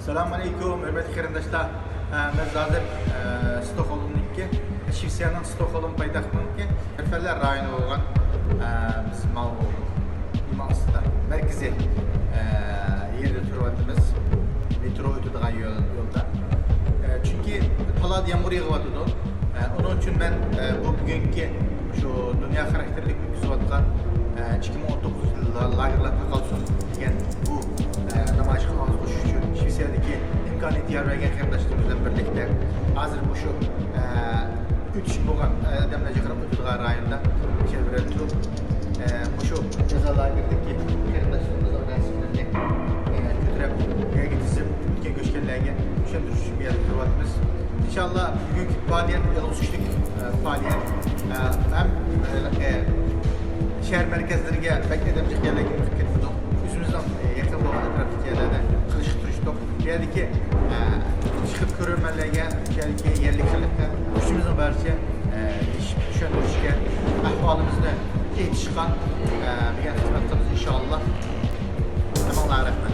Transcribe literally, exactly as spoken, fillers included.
ئەسسالامۇ ئەلەيكۇم، ھۆرمەتلىك قېرىنداشلار. ئە، بىز ھازىر، ئە، ستوكھولمدىكى، شىۋېتسىيەنىڭ ستوكھولم پايتەختىنىڭكى شەھەرلەر رايونى بولغان، ئە، بىز ماۋۇ نېمە ئاستىدا، مەركىزىي، ئە، يەردە تۇرۇۋاتىمىز. مېترو ئۆتىدىغان يول، يولدا. ئە، چۈنكى تالادا يامغۇر يېغىۋاتىدۇ. ئە، ئۇنىڭ ئۈچۈن مەن، ئە، بۇ بۈگۈنكى شۇ دۇنيا خاراكتېرلىك ئۆتكۈزۈۋاتقان، ئە، ئىككى مىڭ ئون توققۇزىنچى يىلدا لاگېرلار تاقالسۇن دېگەن بۇ، ئە، نامايىشقا ئاۋاز قوشۇش ئۈچۈن شىۋېتسىيەدىكى ئىمكانىيەت يار بەرگەن قېرىنداشلىرىمىز بىلەن بىرلىكتە ھازىر مۇشۇ، ئە، ئۆتۈش بولغان، ئە، ئادەملەر جىقراپ ئۆتىدىغان رايوندا كەلدى بىلەن تۇرۇپ، ئە، مۇشۇ جازا لاگېرىدىكى قېرىنداشلىرىمىزنىڭ رەسىملىرىنى، ئە، كۆتۈرۈپ، يەرگە تىزىپ، ئۆتكەن كۆچكەنلەرگە چۈشەندۈرۈش ئۈچۈن بۇ يەردە تۇرۇۋاتىمىز. ئىنشاللا بۈگۈنكى پائالىيەت يالغۇز كىشىلىك، ئە، پائالىيەت. ئە، ھەم، ئە، شەھەر مەركەزلىرىگە بەك ئادەم جىق يەرلەرگە بېقىپ كەتمىدۇق. ئۆزىمىزنىڭ، ئە، يېقىن بولغان ئەتراپتىكى يەرلەردە قىلىشقا تىرىشتۇق. بۇ يەردىكى، ئە، ئىشقىلىپ كۆرۈرمەنلەرگە، بۇ يەردىكى يەرلىكلەرگە كۈچىمىزنىڭ بارىچە، ئە، ئېلىشىپ چۈشەندۈرۈشكە، ئەھۋالىمىزنى ئېيتىشقا، ئە، بىر خىزمەت قىلىمىز ئىنشاللا. ھەممىڭلارغا رەھمەت.